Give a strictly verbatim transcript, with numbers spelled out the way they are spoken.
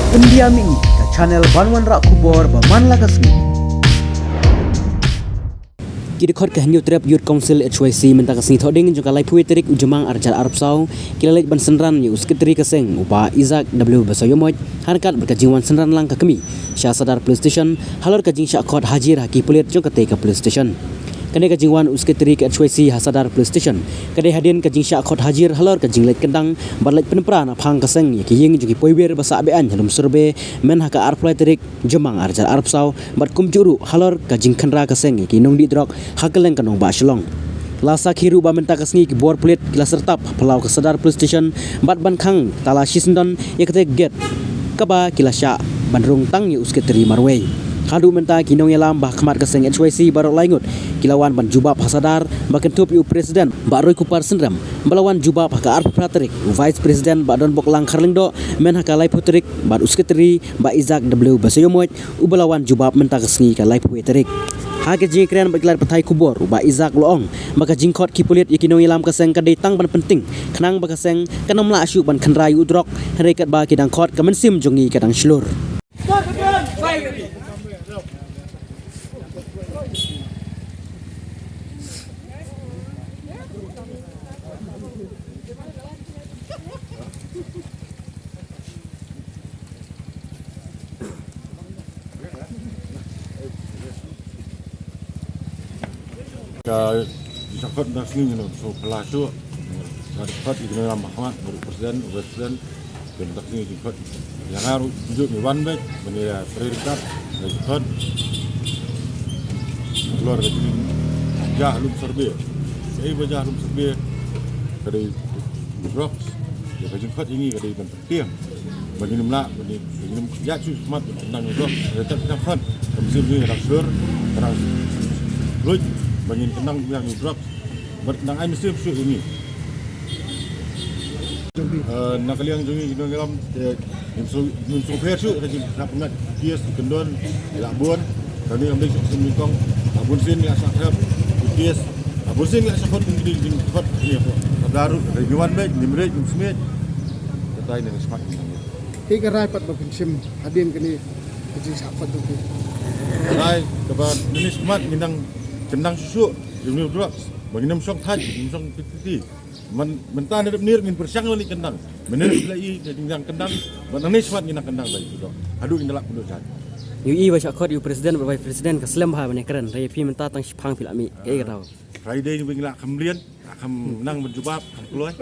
Pyndiam ïa ngi ka channel ban wanrah khubor ba man la ka sngi. Ki dkhot ka Hynñiewtrep Youth Council H Y C mynta ka sngi Thohdieng jong ka laiphew tarik u Jymmang arhajar arphew saw ki la leit ban synran ïa u Secretary ka seng u Bah Isaac W Basaiawmoit ha ryngkat bad ka jingwan synran lang ka kmie sha Sadar Police Station halor ka jingshah khot hajir ha ki pulit jong katei ka police station. Kane ka jingwan u Secretary ka H Y C ha Sadar Police Station ka dei hadien ka jingshah khot hajir halor ka jingleit kyndang bad leit pynpra na phang ka seng ïa ki ïing jong ki poiwir ba sah be-aiñ ha Lumsurbe myn ha ka arphew lai tarik Jymmang arhajar arphew saw bad kumjuh ruh halor ka jingkhynra ka seng ïa ki nongdih drok ha kylleng ka nongbah Shillong. La sakhi ruh ba mynta ka sngi ki bor pulit ki la syrtap ha phyllaw ka Sadar Police Station bad ban khang tala shisyndon ïa katei ka gate kaba ki la shah ban rung tang ïa u Secretary marwei. Haduh mynta ki nongïalam ba ha khmat ka seng H Y C baroh lai ngut ki la wan ban jubab ha Sadar ba kynthup ïa u President Bah Roykupar Synrem ba la wan jubab ha ka arphew phra tarik, u Vice President Bah Donboklang Kharlyngdoh myn ha ka laiphew tarik bad u Secretary Bah Isaac W Basaiawmoit uba la wan jubab mynta ka sngi ka laiphew wei tarik. Ha ka jingkren bad ki lad pathai khubor u Bah Isaac u la ong ba ka jingkhot ki pulit ïa ki nongïalam ka seng ka dei tang ban pynting khnang ba ka seng kan ym lah shuh ban khynra ïa u drok, hynrei katba ki dang khot ka mynsiem jong ngi ka dang shlur. Ka jingshah khot mynta ka sngi ngin sa phylla shuh. Ka dei khot ïa ki nongïalam ba ha khmat, bad u President, u Vice President. Ka mynta ka sngi jingkhot ïa nga ruh kumjuh ngi wan beit ban ïa trei ryngkat ka jingkhot. Halor ka jingïaid ha Lumsurbe. Kaei ba ïaid ha Lumsurbe ka dei drugs. Ïa ka jingkhot ïa ngi ka dei ban tieng ba ngin ym lah, ba ngin, ba ngin ym ïaid shuh shakhmat ban kyndang ïa u drok. Hynrei tang ka dang khot, ka mynsiem jong ngi ka dang shlur, ka dang luid ba ngin kyndang ïa u drok bad ka dang ai mynsiem shuh ïa ngi. Eh, na ka liang jong ngi ki nongïalam, eh, ngim shu, ngim shu pher shuh ka jingshah pynngat ki case ki kyndon, ki la bun. Kane kam dei shuh ka seng nyngkong, la bun sien ngi la shah thep ki case, la bun sien ngi la shah khot ki, ki, ki khot ki, ka daru, ka ngi wan beit, ngim rit, ngim smiej. Katai ne shakhmat ngi. Kaei ka rai pat ba phin shim hadien kane ka jingshah khot jong phi? Rai kaba nangne shakhmat ngin nang kyndang shuh shuh ïa une u drugs ba ngin ym shong thait, ngin ym shong pit pit. Myn, mynta ne dep nir ngin pyrshang lane kyndang. Mynne la i ka jingkyndang, ba nangne shakhmat ngin nang kyndang ba ïa u drok haduh ngin da lah pynduh jaiñ. Ïohi ba shah khot ïa u President bad Vice President ka slem bha ban ïakren, hynrei ïa phi mynta tang shiphang phi la mih. Kaei ka daw? Friday ne ba ngi la kham mlien, la kham nang ban jubab, kham kloi.